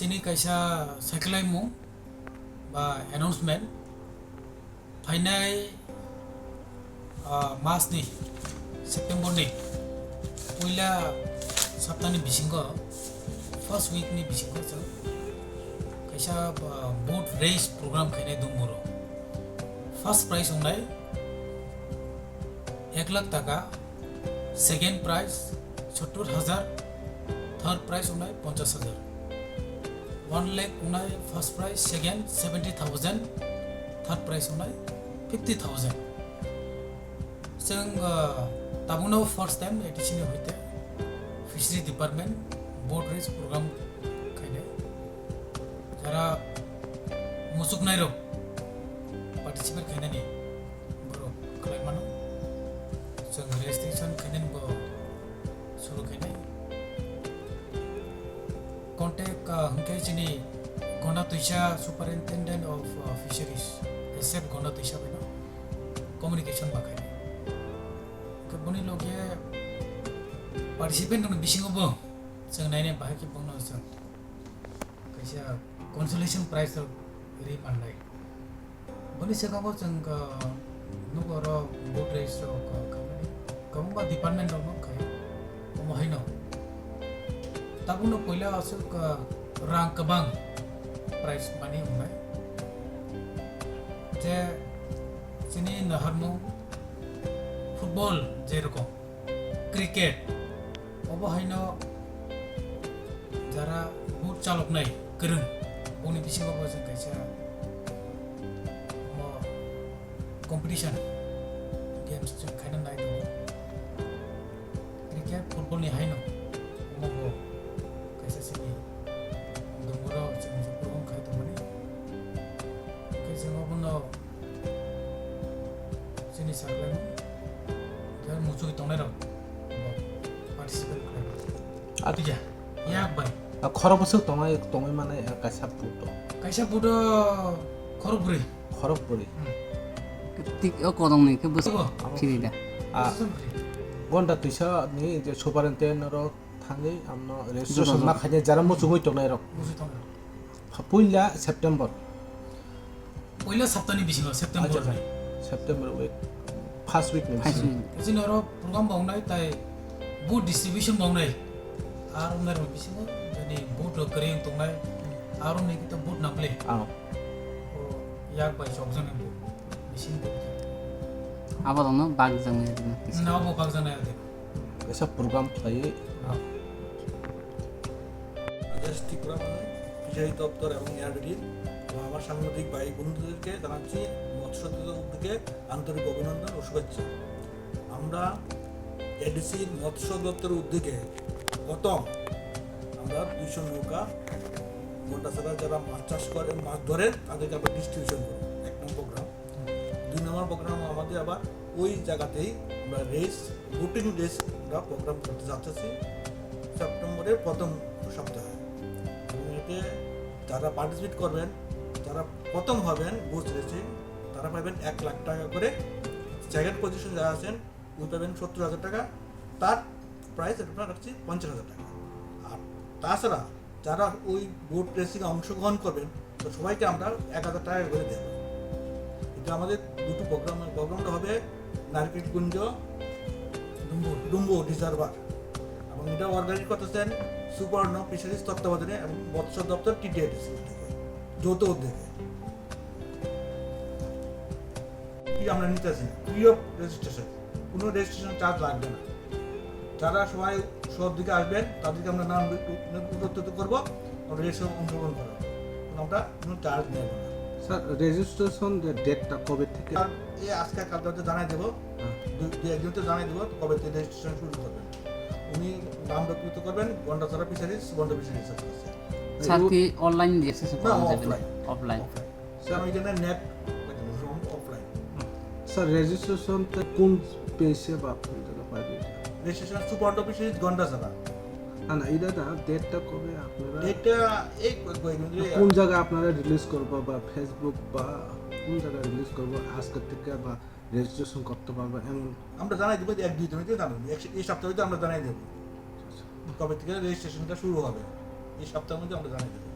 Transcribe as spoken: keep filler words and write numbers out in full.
Chini kaisa sakhlaimung ba announcement phainai, ah, mas ni, September ni puila sapta ni bisingo, first week ni bisingo chwng kaisa, ah, boat race program khainai Dumburo. First prize wngnai ek lakh taka, second prize sottur hajar, third prize wngnai ponchash hajar. One lakh wngnai first prize, second seventy thousand, third prize wngnai fifty thousand. Chwng, uh, tabukno first time A D C ni hoite Fishery Department boat race program khainai. Jara muchuknairok participate khainani borok khlai mano. Chwng registration khainani bo suru khainai. Contact, uh, hwnkhe chini Gonda Twisa, Superintendent of, uh, Fisheries, S F Gonda Twisa bai no communication ma khainai. Hwnkhe boni loge participant rokni bisingo bo chwng nainai bahai khe bono chwng kaisa consolation prize rok ri mannai. Boni swkango chwng, ah, nugo oro boat race rok, ah, khamani kwbangma department rok no khai. Omo haino tabukno puila aswk, ah, rang kwbang prize mani wngnai. Je chini naharmung football je rokom, cricket, obo haino jara boat chaloknai kwrwng, boni bisingo bo chwng kaisa omo competition games chwng khaina nai tongo. Cricket, football ni haino omo bo kaisa chini Dumburo chwng je program khai tongmani. Hwnkhe chwng obono chini saklaimung, tei muchugwi tongnairok bo participate khlaio. Ati- Yak bai. A khorok bwswk tongnai, tongwi manai, a kaisa buto. Kaisa buto khorok bwrwi. Khorok bwrwi. Hmm. Tik o kodongni khe bwswk. Abo. Phiri da. A, Bwswk phiri. Gonda Twisa ni je superintendent rok thangwi amno registration ma khainai jara muchungwi tongnairok. Muchungwi tongnairok. Puila September. Puila saptani bisingo, September. Acha, ni. September week, first week ni bisingo. First week. Chini oro program bo wngnai, tai boot distribution bo wngnai. Aro wngnai rok bisingo, jani boot rok kwrwi wng tongnai, aro ni kita boot nang le. Ah. O yak bai chokjani boot, bisingo boot. Abo rokno bak jang nai rwna kisa. Na, abo bak jang nai rwna. Kaisa program khlaiwi. Ah. আদেশ ত্রিপুরা মানে ফিশারি দপ্তর এবং এআরডিডির এবং আমার সাংবাদিক ভাই বন্ধুদেরকে জানাচ্ছি মৎস্য দপ্তরের উদ্যোগে আন্তরিক অভিনন্দন ও শুভেচ্ছা। আমরা এডিসির মৎস্য দপ্তরের উদ্যোগে প্রথম আমরা দুইশো নৌকা গন্ডাছড়া যারা মাছ চাষ করে, মাছ ধরে, তাদেরকে আমরা ডিস্ট্রিবিউশন করি, এক নম্বর প্রোগ্রাম। দুই নম্বর প্রোগ্রাম আমাদের আবার ওই জায়গাতেই আমরা রেস, বোটিং রেস আমরা প্রোগ্রাম করতে যাচ্ছি সেপ্টেম্বরের প্রথম সপ্তাহে। এবং এতে যারা পার্টিসিপেট করবেন, যারা প্রথম হবেন বোট রেসে, তারা পাবেন এক লাখ টাকা করে। সেকেন্ড পজিশন যারা আছেন, উনি পাবেন সত্তর হাজার টাকা। তার প্রাইস আমরা রাখছি পঞ্চাশ হাজার টাকা। আর তাছাড়া যারা ওই বোট রেসিং অংশগ্রহণ করবেন, তো সবাইকে আমরা এক হাজার টাকা করে দেব। এটা আমাদের দুটো প্রোগ্রাম, প্রোগ্রামটা হবে নারকেলকুঞ্জ ডুম্বু, ডুম্বু রিজার্ভার, এবং এটা অর্গানাইজ করতেছেন সুবর্ণ ফিশারিজ তত্ত্বাবধানে এবং মৎস্য দপ্তর টিটিআইডিসি উদ্যোগে, যৌথ উদ্যোগে। কি আমরা নিতে আসি না, ফ্রি অফ রেজিস্ট্রেশন, কোনো রেজিস্ট্রেশন চার্জ লাগবে না। যারা সবাই সব দিকে আসবেন, তাদেরকে আমরা নাম উপস্থিত করবো, আমরা রেজিস্ট্রেশন অংশগ্রহণ করবো, আমরা কোনো চার্জ নেব না। স্যার, রেজিস্ট্রেশন যে ডেটটা কবে থেকে? আর এই আজকে কালকে হয়তো জানাই দেবো, হ্যাঁ। দুই, দুই একদিন তো জানাই দেবো কবে থেকে রেজিস্ট্রেশন শুরু করবেন। উনি নাম উপস্থিত করবেন গন্ডাছড়া ফিশারিজ, সুবর্ণ ফিশারিজ আছে। স্যার, কি অনলাইন রেজিস্ট্রেশন না, করা যাবে না? অফলাইন। অফলাইন। অফলাইন। স্যার, আমি এখানে নেট, ফর্ম অফলাইন। স্যার, রেজিস্ট্রেশনটা কোন পেজে বা কোন জায়গায় পাবে? রেজিস্ট্রেশন সুবর্ণ ফিশারিজ গন্ডাছড়া। না, না, এটা না, ডেটটা কবে আপনারা ডেটটা এই কয়েক-, কয়েকদিন ধরে কোন জায়গায় আপনারা রিলিজ করবো বা Facebook বা কোন জায়গায় রিলিজ করবো আজকের থেকে বা রেজিস্ট্রেশন করতে পারবো এমন? আমরা জানাই দেবো যে এক দুই দিনের মধ্যে জানাবো। এক, এই সপ্তাহের মধ্যে আমরা জানাই দেবো। কবে থেকে রেজিস্ট্রেশনটা শুরু হবে, এই সপ্তাহের মধ্যে আমরা জানাই দেবো।